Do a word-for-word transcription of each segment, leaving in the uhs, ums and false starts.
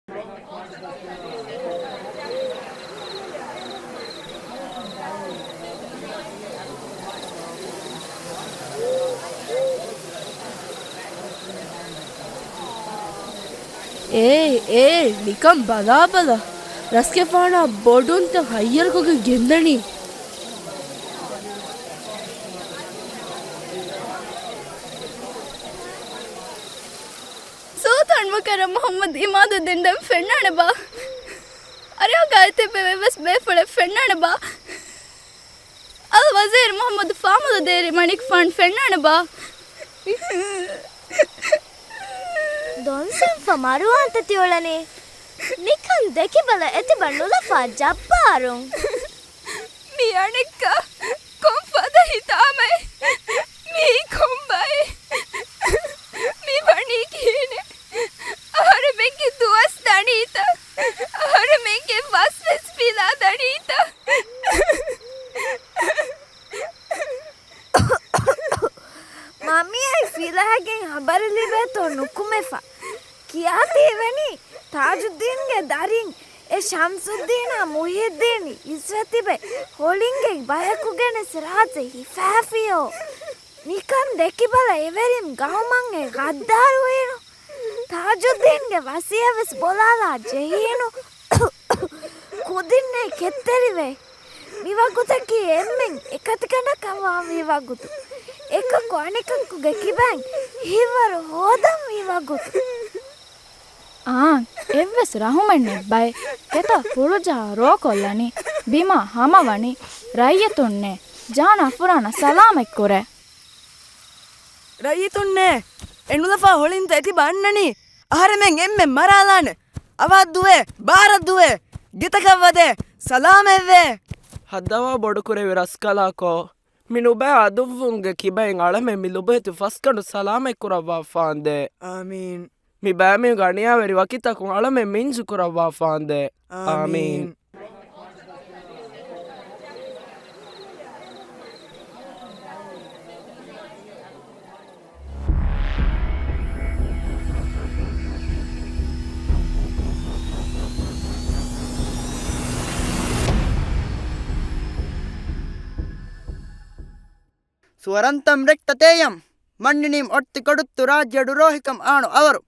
އޭ، އޭ، ނިކަން ބަލާބަލަ. ރަސްގެފާނާ ބޮޑުންތައް ހައްޔަރުކޮށްގެން ގެންދަނީ. ސުލްޠާން މުކައްރަމް މުޙައްމަދު އިމާދުއްދީން ދެން ފެންނާނެބާ؟ އަރިހުގައި ތިބި އެއްވެސް ބޭފުޅެއް ފެންނާނެބާ؟ އަލް ވަޒީރު މުޙައްމަދު ފާމުލަދޭރި މަނިކުފާނު ފެންނާނެބާ؟ ދޮންސަންފަ މަރުވާންތަ ތިއުޅެނީ؟ ނިކަން ދެކިބަލަ އެތިބަ ނުލަފާ ޖައްބާރުން. މި އަނެއްކާ ކޮން ފަދަ ހިތާމައެއް؟ މީ ކޮންބައެއް؟ މި ވަނީ ކިހިނެއް؟ އަހަރެމެންގެ ދުވަސް ދަނީތަ؟ އަހަރެމެންގެ ވަސްވެސް ފިލާ ދަނީތަ؟ މަ މިއައި ފިލާގެން ހަބަރު ލިބޭތޯ ނުކުމެފަ. ކިޔާ ތިއިވެނީ ތާޖުއްދީންގެ ދަރިން އެ ޝަމްސުއްދީނާ މުހިއްދީން އިސްވެ ތިބެ ހޮޅިންގެ ބަޔަކުގެނެސް ރާއްޖެ ހިފާފިޔޯ. ނިކަން ދެކިބަލަ އެވެރިން ގައުމަށް އެ ޣައްދާރުވީނު. ތާޖުއްދީންގެ ވަސިއްޔަތްވެސް ބޮލާލާ ޖެހީނު. ކުދިންނޭ ކެތްތެރިވޭ. މިވަގުތަކީ އެންމެން އެކަތިގަނޑަކަށްވާންވީ ވަގުތު. އެކަކު އަނެކަކުގެ ކިބައިން ހިތްވަރު ހޯދަންވީ ވަގުތު. އާނ، އެއްވެސް ރަހުމެއް ނެތް ބައެއް. ކެތައް ފުޅުޖަހާ ރޯކޮށްލަނީ. ބިމާ ހަމަވަނީ. ރައްޔިތުންނޭ. ޖާނާ ފުރާނަ ސަލާމަތްކުރޭ. ރައްޔިތުންނޭ. އެނުލަފާ ހޮޅިންތައް އެތިބަ އަންނަނީ. އަހަރެމެން އެންމެން މަރާލާނެ. އަވަހަށް ދުވޭ، ބާރަށް ދުވޭ، ގެތަކަށް ވަދޭ، ސަލާމަތްވޭ. ހައްދަވާ ބޮޑުކުރެއްވި ރަސްކަލާކޯ، މި ނުބައި އަދުއްވުންގެ ކިބައިން އަޅަމެން މި ލޮބުވެތި ފަސްގަނޑު ސަލާމަތްކުރައްވާފާނދޭ. އާމީން. މި ބައިމީހުންގެ އަނިޔާވެރި ވަކިތަކުން އަޅަމެން މިންޖުކުރައްވާފާނދޭ. އާމީން. އާމީން. ސުވަރަންތަމް ރެކްތަ ތޭޔަމް، މަންނިނީމް އޮއްތި ކޮޑުއްތު ރާއްޖެ އަޑު ރޯހިކަމް އާނު އަވަރު،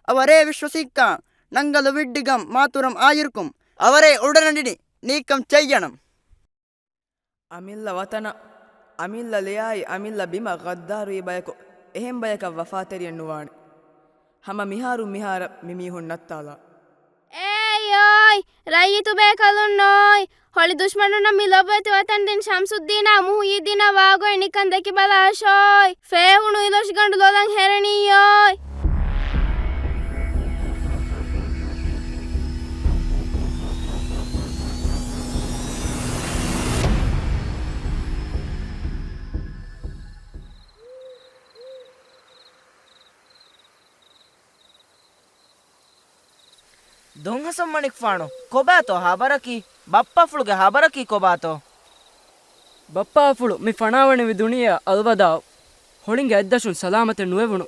އަވަރޭ ވިޝްވަސީއްކާ، ނަންގަލު ވިއްޑިގަމް މާތުރަމް އާޔިރުކުމް، އަވަރޭ އުޑަނަޑިނި ނީކަމް ޗައްޔަނަމް. އަމިއްލަ ވަތަނަށް، އަމިއްލަ ލެޔާއި، އަމިއްލަ ބިމަށް ޣައްދާރުވި ބަޔަކު އެހެން ބަޔަކަށް ވަފާތެރިއެއް ނުވާނެ. ހަމަ މިހާރު މިހާރަށް މި މީހުން ނައްތާލާ. އޭ އޯއި، ރައްޔިތު ބޭކަލުން އޯއި، ހޮޅި ދުޝްމަނުންނަށް މި ލޮބުވެތި ވަތަންދިން ޝަމްސުއްދީނާ މުހުއްޔިއްދީނާ ވާގޮތް ނިކަން ދެކިބަލާށޯއި. ފޭހުނު އިލޮށިގަނޑު ލޮލަށް ހެރެނީއޯއި. ދޮންހަސަން މަނިކުފާނު، ކޮބާތޯ ހަބަރަކީ؟ ބައްޕާފުޅުގެ ހަބަރަކީ ކޮބާތޯ؟ ބައްޕާފުޅު މި ފަނާވަނިވި ދުނިޔެއަށް އަލްވަދާޢު. ހޮޅިންގެ އަތްދަށުން ސަލާމަތެއް ނުވެވުނު.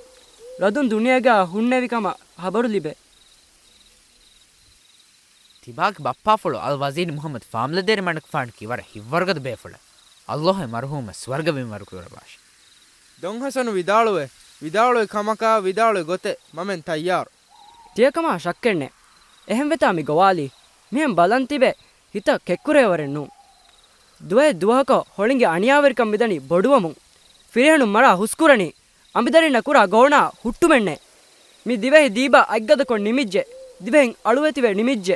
ރަދުން ދުނިޔޭގާ ހުންނެވި ކަމަށް ހަބަރު ލިބޭ. ތިބާގެ ބައްޕާފުޅު އަލް ވަޒީރު މުޙައްމަދު ފާމުލަދޭރި މަނިކުފާނަކީ ވަރަށް ހިތްވަރުގަދަ ބޭފުޅެއް. ﷲ އެ މަރުޙޫމަށް ސުވަރުގެ ބިންވަރު ކުރައްވާށި. ދޮންހަސަނު ވިދާޅުވެ، ވިދާޅުވި ކަމަކާ ވިދާޅުވި ގޮތެއް މަމެން ތައްޔާރު. ތިޔަކަމާ ޝައްކެއްނެއް. އެހެންވެތާ މި ގޮވާލީ. މިހެން ބަލަން ތިބެ ހިތަށް ކެތްކުރޭވަރެއް ނޫން. ދުވަހެއް ދުވަހަކަށް ހޮޅިންގެ އަނިޔާވެރިކަން މިދަނީ ބޮޑުވަމުން. ފިރިހެނުން މަރާ ހުސްކުރަނީ. އަނބިދަރިންނަށް ކުރާ ގޮވަނާ ހުއްޓުމެއްނެއް. މި ދިވެހި ދީބާ އަތްގަދަކޮށް ނިމިއްޖެ. ދިވެހިން އަޅުވެތިވެ ނިމިއްޖެ.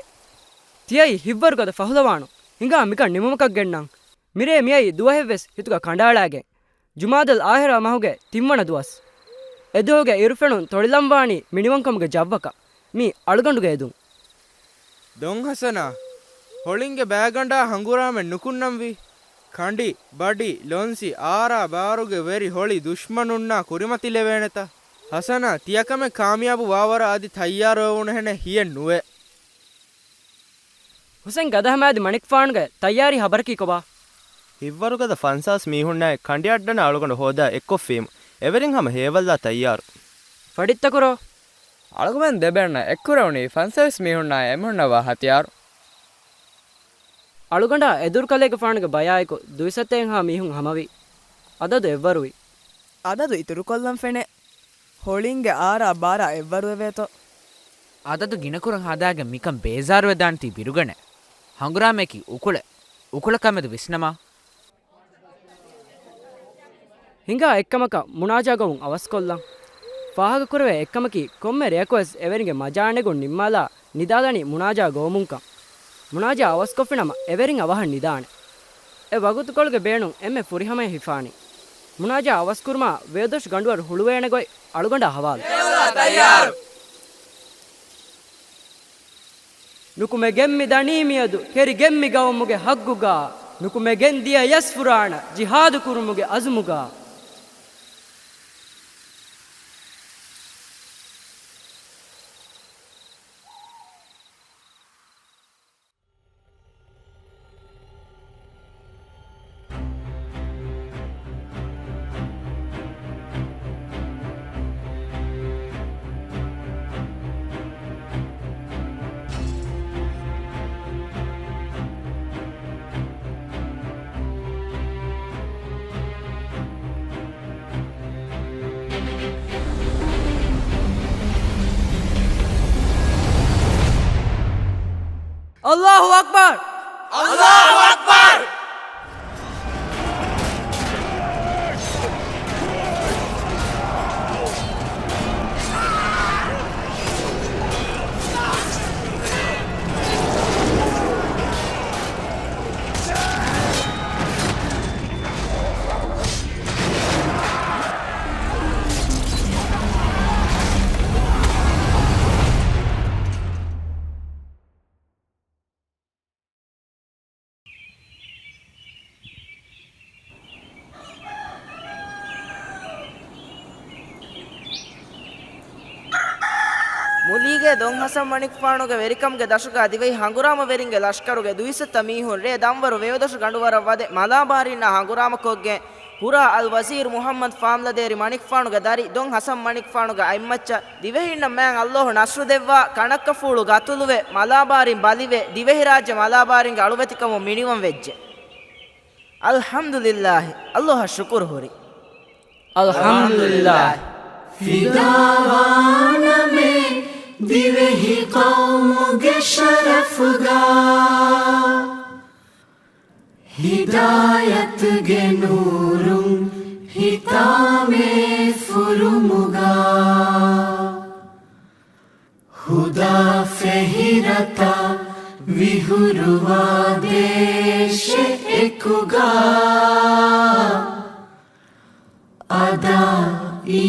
ތިޔައީ ހިތްވަރުގަދަ ފަހުލަވާނު. ހިނގާ މިކަން ނިމުމަކަށް ގެންނަން. މިރޭ މިއައީ ދުވަހެއްވެސް ހިތުގަ ކަނޑައަޅާގެން. ޖުމާދަލް އާހިރާ މަހުގެ ތިންވަނަ ދުވަސް. އެދުވަހުގެ އިރުފެނުން ތޮޅިލަންވާނީ މިނިވަންކަމުގެ ޖައްވަކަށް. މީ އަޅުގަނޑުގެ އެދުން. ދޮންހަސަނާ، ހޮޅިންގެ ބައިގަނޑާ ހަނގުރާމަ ނުކުންނަންވީ. ކަނޑި، ބަޑި، ލޮންސި، އާރާ ބާރުގެ ވެރި ހޮޅި ދުޝްމަނުންނާ ކުރިމަތިލެވޭނެތަ؟ ހަސަނާ، ތިޔަކަމެއް ކާމިޔާބު ވާވަރަށް އަދި ތައްޔާރުވެވުނުހެނެއް ހިއެއް ނުވޭ. ހުސެން ގަދަހަމައިދި މަނިކުފާނުގެ ތައްޔާރީ ހަބަރަކީ ކޮބާ؟ ހިތްވަރުގަދަ ފަންސާސް މީހުންނާއި ކަނޑިއަށްޑަނާ އަޅުގަނޑު ހޯދާ އެއްކޮށްފީމު. އެވެރިން ހަމަ ހޭވައްލާ ތައްޔާރު. ފަޑިއްތަކުރޯ. އަޅުގަނޑުމެން ދެބޭންނަށް އެއްކުރެވުނީ ފަންސަވީސް މީހުންނާއި އެމީހުންނަށްވާ ހަތިޔާރު. އަޅުގަނޑާ އެދުރުކަލޭގެފާނުގެ ބަޔާއެކު ދުއިސައްތައެއްހާ މީހުން ހަމަވި. އަދަދު އެއްވަރުވި. އަދަދު އިތުރުކޮށްލަން ފެނޭ. ހޮޅިންގެ އާރާ ބާރާ އެއްވަރުވެވޭތޯ. އަދަދު ގިނަކުރަން ހަދާގެން މިކަން ބޭޒާރުވެދާނެތީ ބިރުގަނެ. ހަނގުރާމައަކީ އުކުޅެއް. އުކުޅަކާމެދު ވިސްނަމާ. ހިނގާ އެއްކަމަކަށް މުނާޖާ ގޮވުން އަވަސްކޮށްލަން. ފާހަގަކުރެވޭ އެއްކަމަކީ ކޮންމެ ރެޔަކުވެސް އެވެރިންގެ މަޖާނެގުން ނިންމާލާ ނިދާލަނީ މުނާޖާ ގޮވަމުންކަން. މުނާޖާ އަވަސްކޮށްފިނަމަ އެވެރިން އަވަހަށް ނިދާނެ. އެ ވަގުތުކޮޅުގެ ބޭނުން އެންމެ ފުރިހަމަޔަށް ހިފާނީ. މުނާޖާ އަވަސްކުރުމާ ވެޔޮދޮށު ގަނޑުވަރު ހުޅުވޭނެ ގޮތް އަޅުގަނޑާ ހަވާލު. ނުކުމެގެން މި ދަނީ މިއަދު، ކެރިގެން މި ގައުމުގެ ހައްގުގަ، ނުކުމެގެން ދިޔަ ޔަސް ފުރާނަ، ޖިހާދު ކުރުމުގެ އަޒުމުގަ. އައްލާހު އަކްބަރު! އައްލާހު އަކްބަރު! މުލީގެ ދޮން ހަސަން މަނިކުފާނުގެ ވެރިކަމުގެ ދަށުގަ ދިވެހި ހަނގުރާމަވެރިންގެ ލަޝްކަރުގެ ދުއިސައްތަ މީހުން ރޭ ދަންވަރު ވެޔޮދޮށު ގަނޑުވަރަށް ވަދެ މަލާބާރީންނާ ހަނގުރާމަކޮށްގެން، ހުރާ އަލް ވަޒީރު މުހައްމަދު ފާމްލަދޭރި މަނިކުފާނުގެ ދަރި ދޮން ހަސަން މަނިކުފާނުގެ އަތްމައްޗަށް ދިވެހިންނަށް މާތް އައްލާހު ނަޞްރު ދެއްވާ، ކަނައްކަފޫޅު ގަތުލުވެ، މަލާބާރީން ބަލިވެ، ދިވެހިރާއްޖެ މަލާބާރީންގެ އަޅުވެތިކަމުން މިނިވަން ވެއްޖެ. އަލްޙަމްދުލިއްލާހި، އައްލާހަށް ޝުކުރު ހުރި. އަލްޙަމްދުލިއްލާހި. ފިދާވާނަމޭ ދިވެހި ޤައުމުގެ ޝަރަފުގަ، ހިދާޔަތުގެ ނޫރުން ހިތާމޭ ފުރުމުގަ. ހުދާ ފެހިރަތާ ވިހުރުވާ ދޭށެއް އެކުގަ، އަދާ އީ